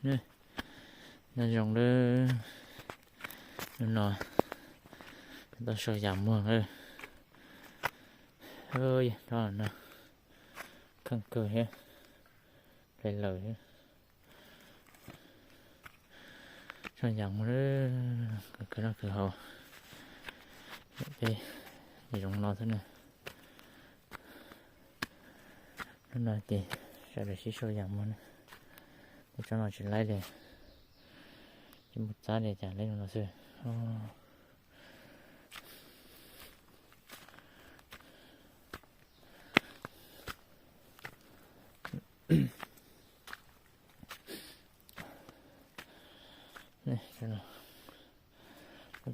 Nyob zoo lawm, hnub no peb tau sau yas muag lawm. Rov no kheej kawg thiab, hle lawm thiab. Sau yas muag lawm, kawg kawg noj kawg haus. Peb zoo no xwb na. Hnub no ces sawv daws sib sau yas muag na. Tej tsob no tsis laib li, tsis mus txab li cas, laib no xwb.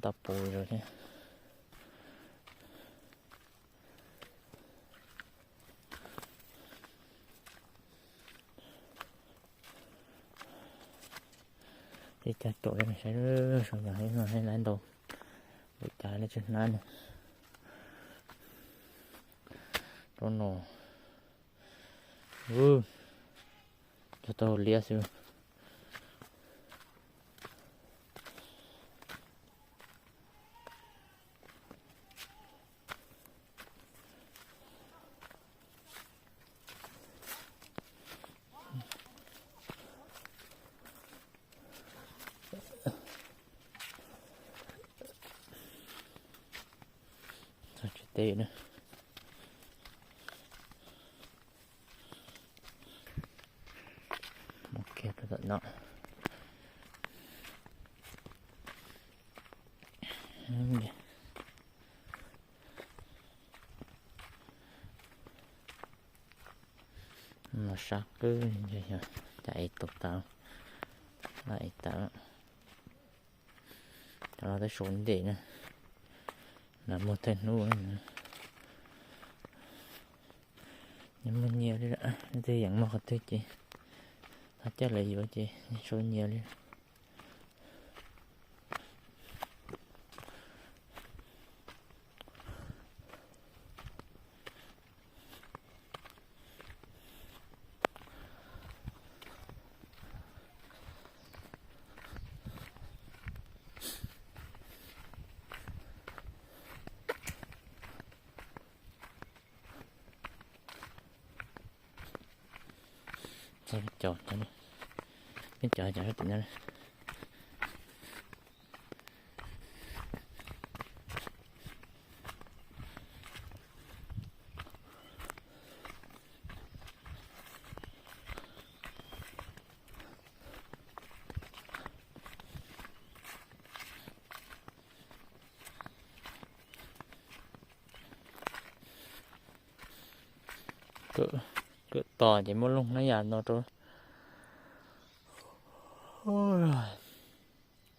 Tab tom puv rau thiab. Peb cog caum saib, sau yas no laib ntau, lwm cas lawv tsis hnab ne. Rau no, cog tau liab xwb. Txog tsev teb na. Mus kiag rau tom no. Los sab qwb, cas es tus tau, laj es tau. Cov no twb sau ntev na, los muag thawj hnub. Nyias muag nyias li, leej twg yeem muag qhov twg ces thov coj lawv yuav ces sau nyias li. Txog peb cov, peb cov cov sab tim no. Kawm tos ces muab looj hnab yas no rau.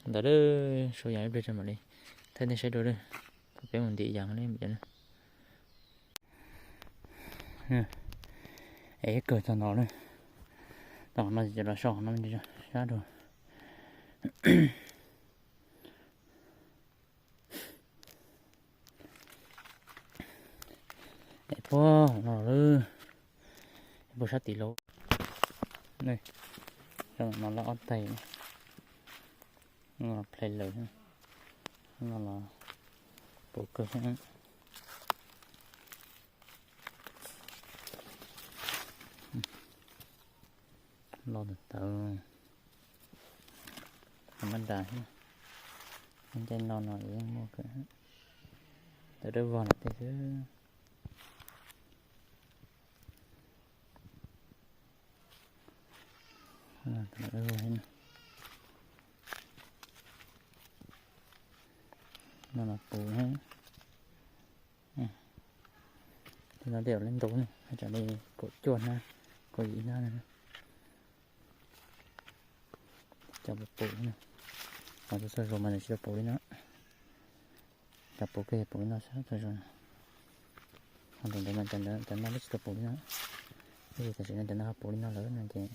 Ntawd lawm, sau yas ib pliag tso mam li thaij nej saib dua lawm. Peb mus ntim yas li. Es kawg txog no lawm, tau qhov no ces los sau qhov no sab rau. Es puag no lawm, puag sab tim laus. Sau no lawm ob taig, no los plhe lawm, no los puv kawg thiab. Los tawv, maj nras thiab. Ncaij no no yeej muaj kawg, tawv dawb vog lawm tej xwb. No los puv thiab. Tej no tej zaum lawv ntau ne, hais tsam li kaum cuaj hnab, kaum yim hnab na. Cov puv puv na, ho txhua txhua zaus mas nws tsis tau puv li no. Cov puv kiag puv li no xwb txhua zaus. Ho ntawm ntawd mas cov no twb tsis tau puv li no. Tab sis tam sim no cov no ho puv li no lawm no ces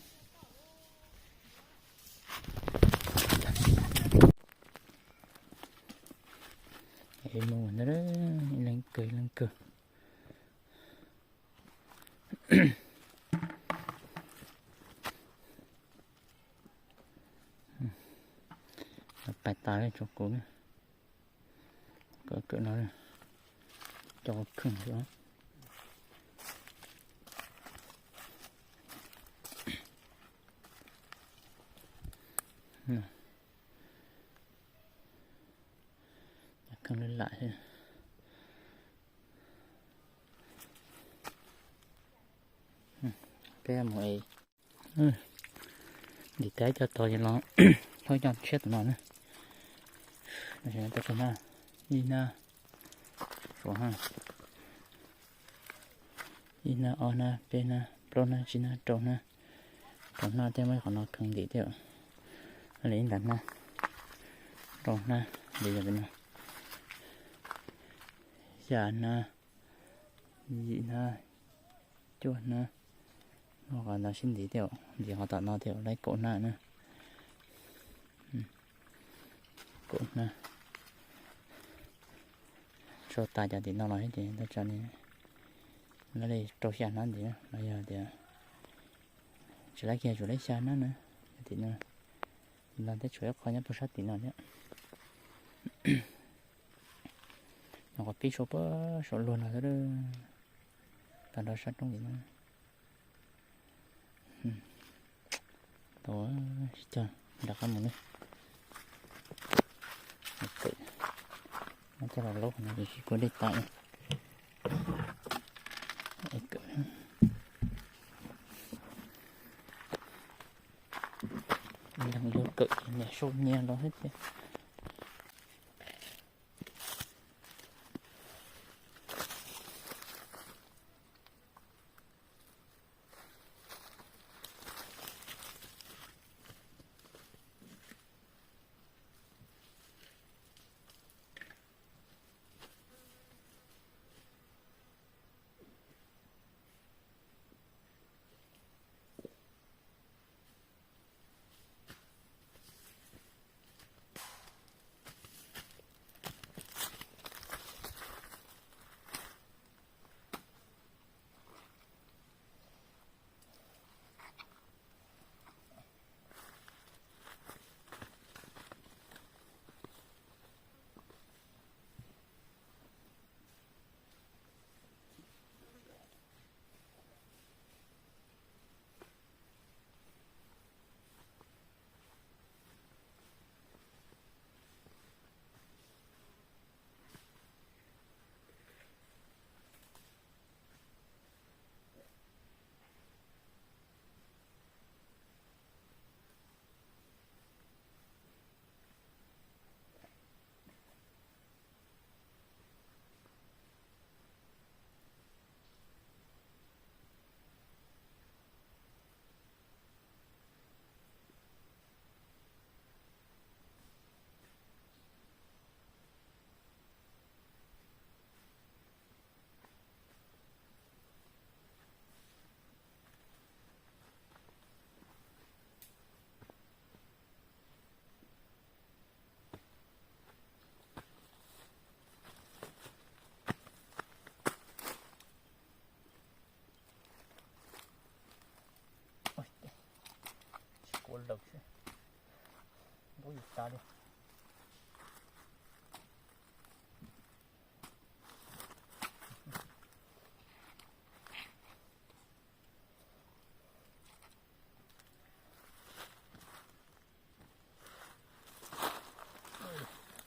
ib leeg kawg ib leeg kawg. pais tas li rau kuv. Kawm kawm no, coj kheej li. Kheej li lam. Peb mus es ntim teb coj tod los, hlub coj tshiab tom no na. Ib hnab, suav ha, ib hnab, ob hnab, peb hnab, plaub hnab, tsib hnab, rau hnab, rau hnab thiab muab qhov no kheej ntim thiab. Li ib ntas hnab, rau hnab, ntim yog pem no, xya hnab, yim hnab, cuaj hnab, muab qhov ntawd sib ntim thiab, ntim qhov tom no thiab, lawv kaum hnab na. Kaum hnab. Sau tas cov tim no los ces tau tso li, lawv li rau xya hnab ntim los yog tias tsis laib kiag tsuas laib xya hnab na. Tim no, tim no thiab tshuav ib qho nyob puag sab tim no thiab. Nyuam qhuav pib sau puag saum luag no xwb, tag nrho sab roob tim no. Tau, sib cog nram qab mus na. Kawm, muab coj los laub no ces kuv dej tas. Kawm, ib leeg ib lub kawm ces niam sau nyias los xwb tiag. Tsis kuv laus xwb, ntuj yus tas li.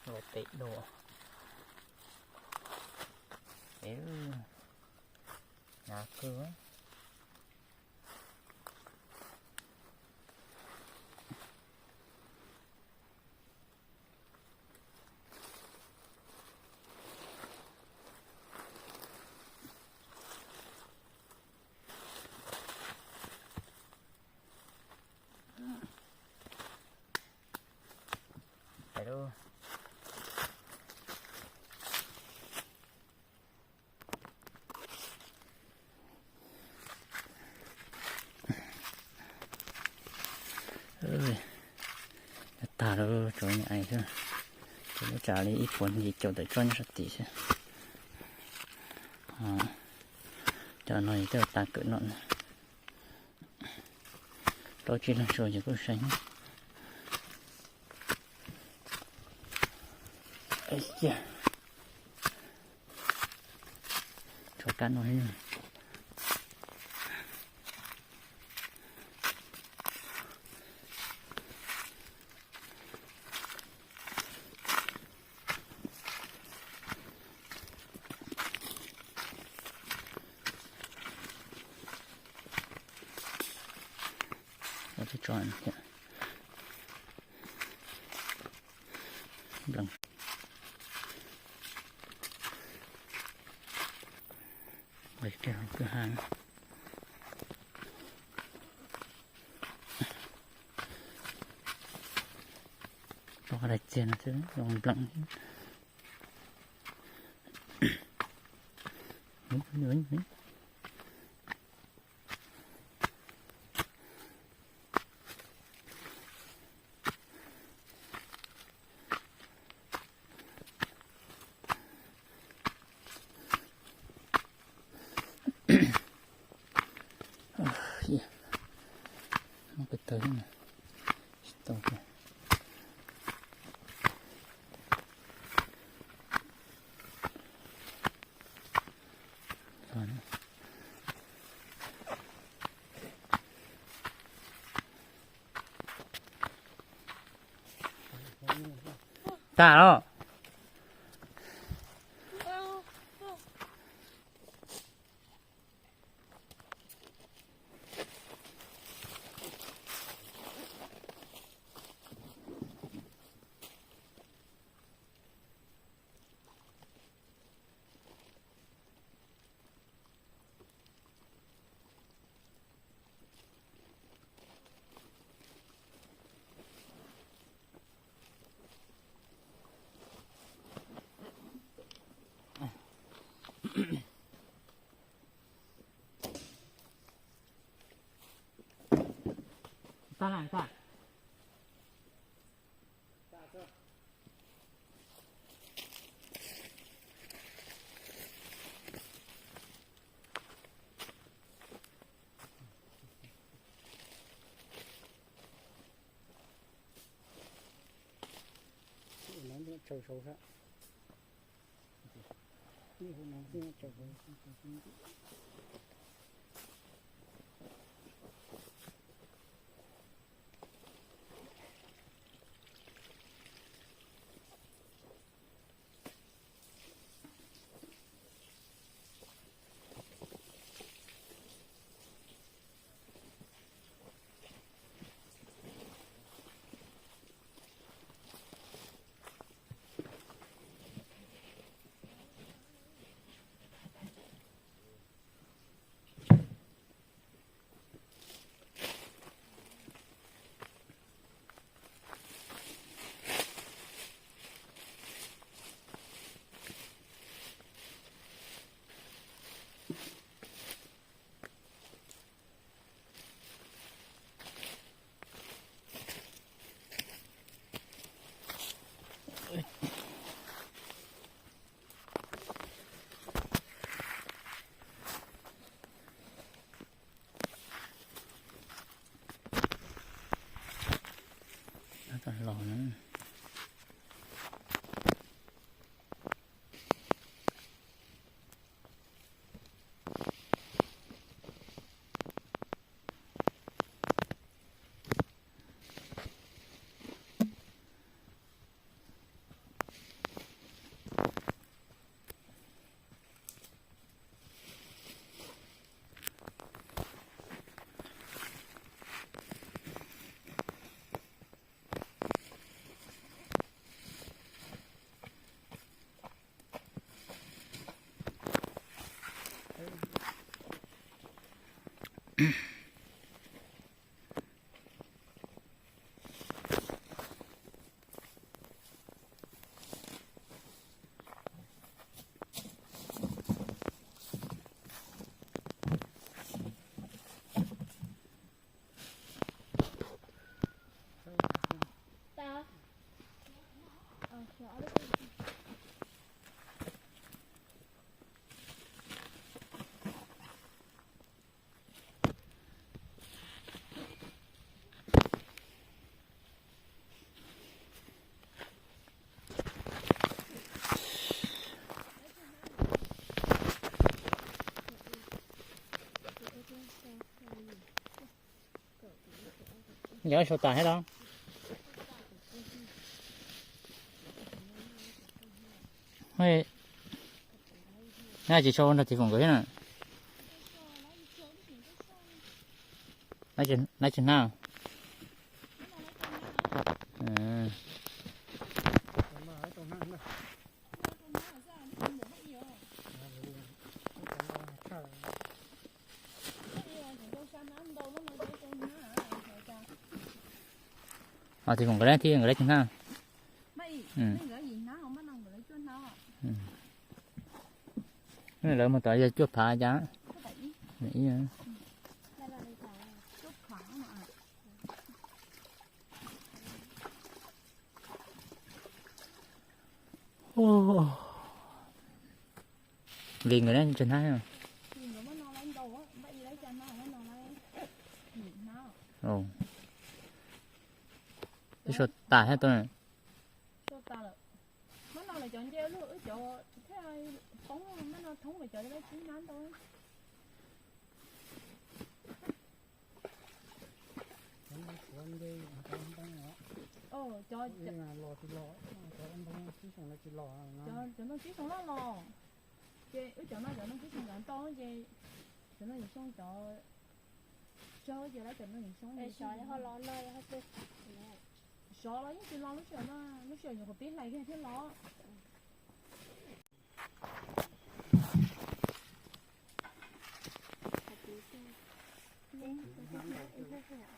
Los tes dua. Hnyav kawg. Tag lawm, tsuas me ais xwb. Ces muab tsa li ib puas yim caum tawm tsob nyob sab tid xwb. Cov no yog tej tas kawm no. Rau tsib leeg tsuas ces kuj seev. Cia, tshuav kab no. Tso, tso, kwj ha. Rau daim txiag no xwb, zoo npleem. Muab ko taw tsis tau. Tas los. Tsaws saud sab. Los na. Yog sau tas thiab los? Nab tsis sau nrog Txiv Foom nkawd thiab na. Nab tsis hnab. Ho Txiv Foom nkawd thiab nkawd lawv tsis hnab. Lawv mus tod yog cuaj phav cas. Vim nkawd tsis hnab. Twb sau tas thiab tuaj. Cov no tib zoo loj los, ces wb cov no cov no tib zoo cov ntau ces cov no yim xyoo cov tsawg ces lawv cov no yim xyoo. Sov los yeej tsis los lub sij hawm no, lub sij hawm nyuam qhuav pib hlais kiag thiab los.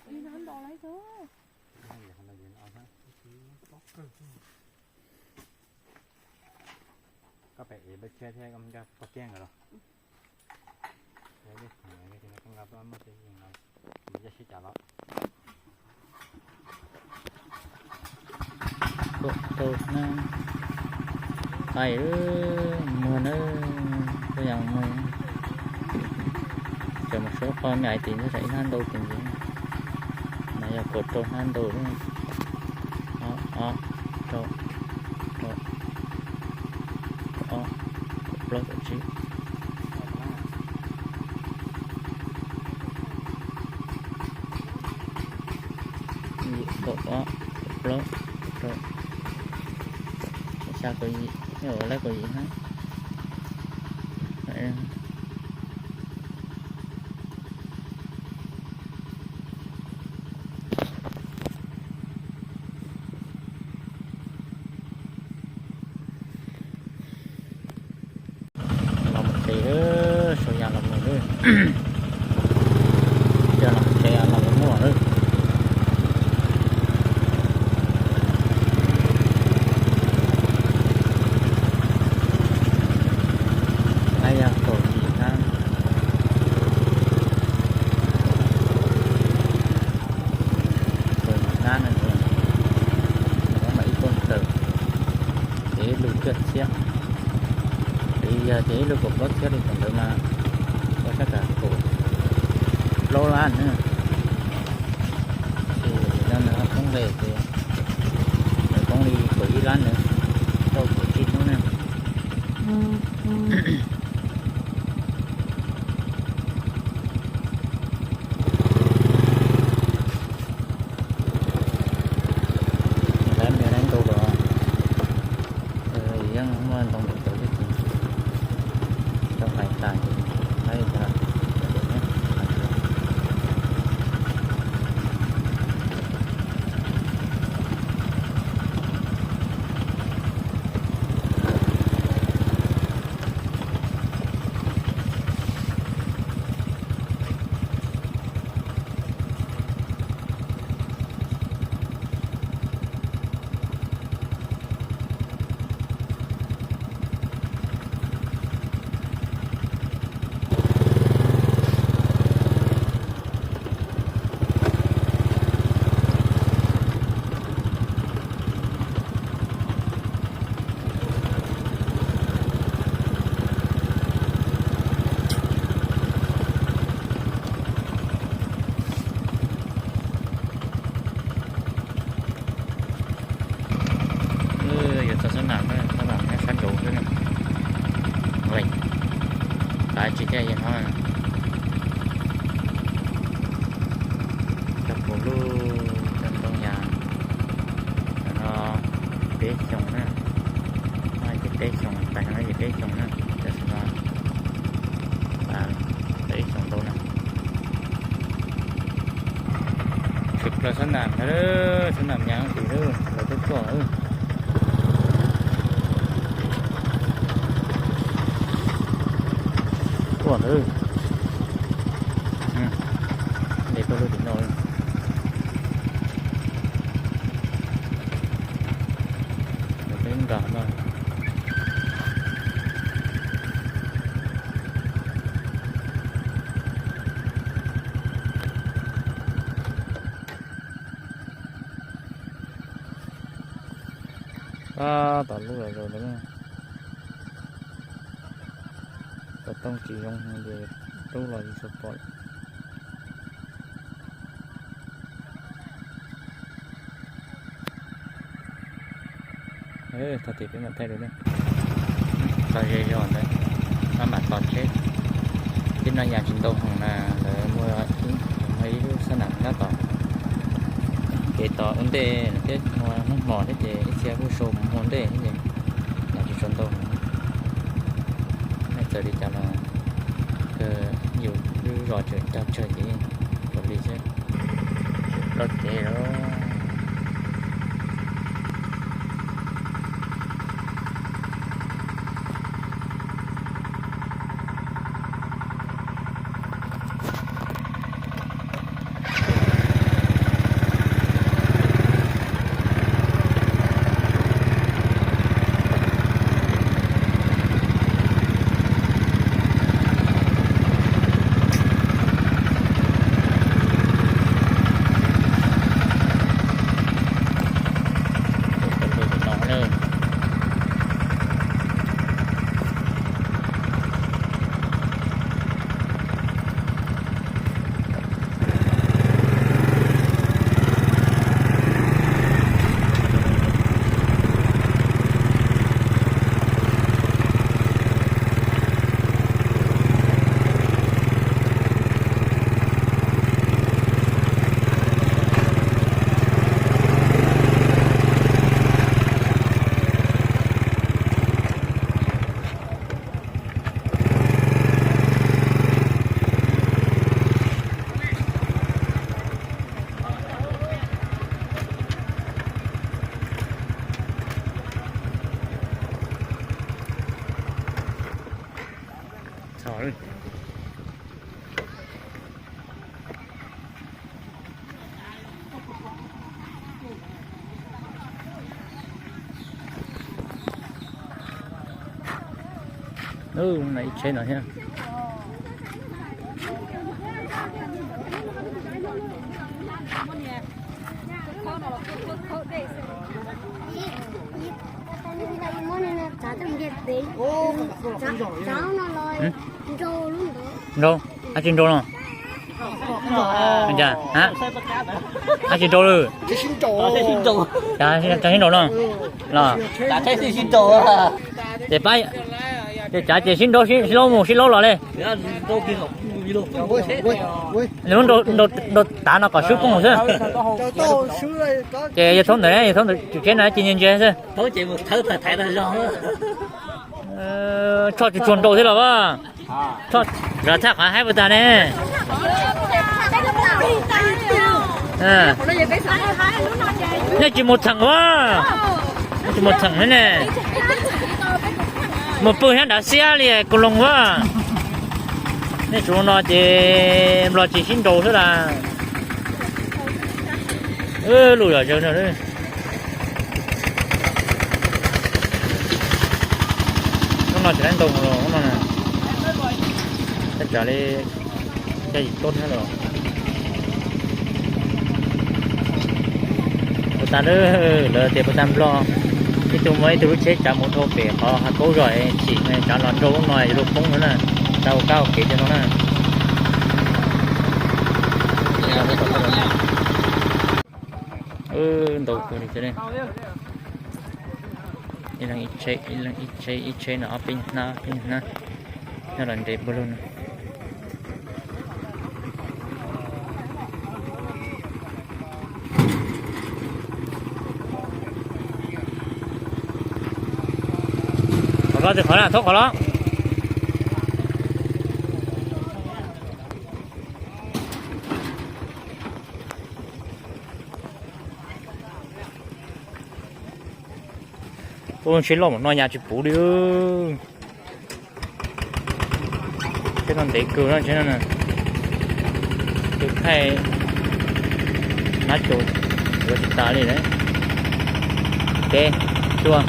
Ib hnab ntau lawm. Koj pem ev lub tshiab thiab koj coj poj kiag nkawd los. Koj nqa tuaj muaj tej yees los, yog sib cas los. Rau hnab, qaij muag na, kuj yog muag. Tseem mus suav qhov me hais tias nyob tsam ib hnab ntau tiag ntxiv. Mas yog kaum rau hnab ntau, ob, ob, rau, rau, ob, kaum plaub kaum tsib, kaum ob, kaum plaub, kaum rau, kaum xya, kaum yim, kaum yim hnab. Los mus tsev, sau yas los mus lawm. Coj los tsev los mus muaj lawm. Hnab yog kaum yim hnab. Kaum yim hnab no, mas ib koog tawm, ces ib lub cuaj txhiab, ces yog tias ib lub kaum plaub txhiab li thaum ntawd mas ua sab kas kaum plaub lab na. Ces no nws ho poob nqe ces nws poob li kaum ib lab na, rau kaum tsib hnub na. Lawv nws lawv nkaus los, yeej muaj ntoo ntau ntau xwb ces tau hais tas ces lawv Yuav txog sab nam, sab nam nyob sab nraud xwb na. Ua, tas tsis thiaj yog no. Cog puv lub Peb xyoos na, no ces peb xyoos, tas no ces peb xyoos na, tam sim no tas peb xyoos ntau na. Tshwm plaws sab nram ntawd, sab nram nyaj ub tid lawm, lawv twb tuaj lawm. Tuaj ntawd, de tuaj lub tim no. Nws peb nkag no. Tab tom lub los zaus ntawd, xov tooj tsis zoo ces rub los tsis tshua pom. Tag kis peb mam thaij dua ne. Txog ze zog ntawd, maj mam tos tsheb. Tib no yam tsis ntau heev na, lawv muaj ib, muaj ib lub sab nram tab tom kev tos ua ntej thiab, muaj hnub hmo thiab ces ib txhia kuj sau mus ua ntej thiab ces yam tsis tshua ntau heev. Nej txawm li cas los yus lub zos tseem cog tsawg ces yeej raws li xwb. Los kev lawm. Ib tsheb no thiab. Nrau, ab tsis nrau no. Ab tsis nrau lawm. Cov sib nrau no los. Ces pab, ces cav ces sib nrau, sib laub mus sib laub los li. Nws muab nrau tav no kom swb poob xwb. Ces yog thaub ntawd, yog thaub ntawd tsheb no ces ntse ntse xwb. Tshoj tsis tshua nrau thiab los as. Zov txhaj qhov haib puas tag ne. Nej tsis mus theem as, nej tsis mus theem thiab ne. Mus pw thiab nrad xiab li kuv loo as. Nej tsuas no ces nplog tsis sib nrau xwb las. Lub zom zaws no. Hnub no tsis laib ntau los hnub no na. Tej tsam li caij yim tub thiab los. Puas tas lawm, lawv tias puas tas nplog. Ib tug muaj ib tug lub tsheb tsav mus dhau pem qhov hav kaub zog chim tsav los nrau lub no yuav luag poob no na. Tau kab ua kev cov no na. Ntau kawg li thiab. Ib leeg ib tsheb, ib leeg ib tsheb, ib tsheb no ob peb hnab, peb hnab. Nyob los nres npawg lug no. Los txij qhov na, thoob qhov los. Ub, tsheb loj npaum no ya tsis puv li. Tsheb no ntev kawg no, tsheb no na. Tus thaij nab tus yuav tsis tas li lawm. Peb, cuaj,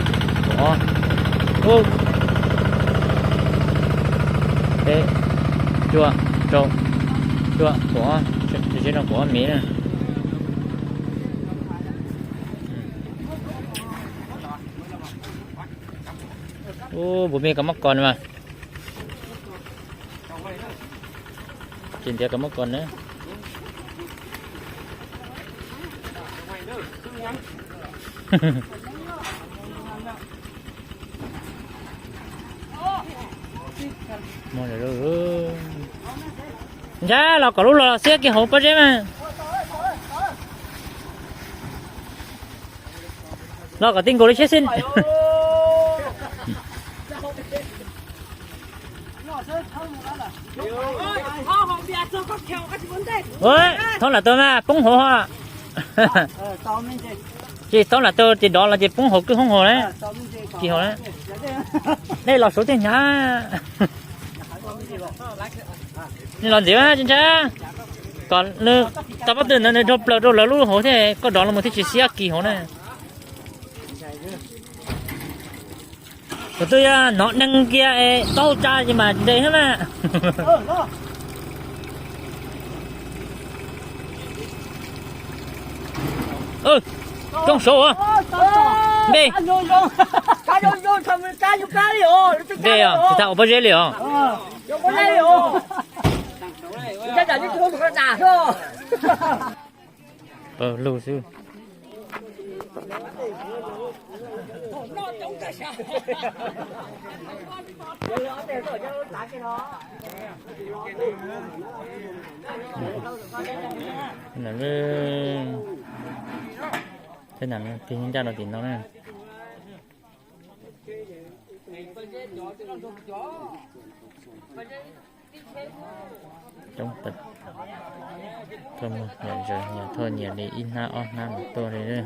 kaum ob, ub, peb, cuaj, rau, cuaj, kaum ob, tsheb no kaum ob mev na. Ub, npus mej kov mob kos na mas. Tsis ntiav kov mob kos na. Ntshai los kom lub los xiab kiag hauv pob zeb mas. Los kom tij nkaus li siab xij. Thoob lam tau mas poob hauv. Ces thoob lam tau ces dov los ces poob hauv kwj hoob hauv na. Kis hauv na. Nej los saud thiaj hnyav. Nej los ntxiv ntshai, kom nws tau pob tw ntawd nws dhau plaws rau lawv lub hauv thiab koj dov los mus thiaj tsis xiab kis hauv na. Kuv twb yog hnov neeg kiag es taub hau tsa ces mas ntes thiab na. Coob saud as. Npe, npe os, tsis tas ua pob zeb li os. Lug xwb. Thiab na, tig ncaj rau tim no na. Coob tag. Thauj muag yam zaws, yam thauj nyiam li ib hnab ob hnab mus tuaj li.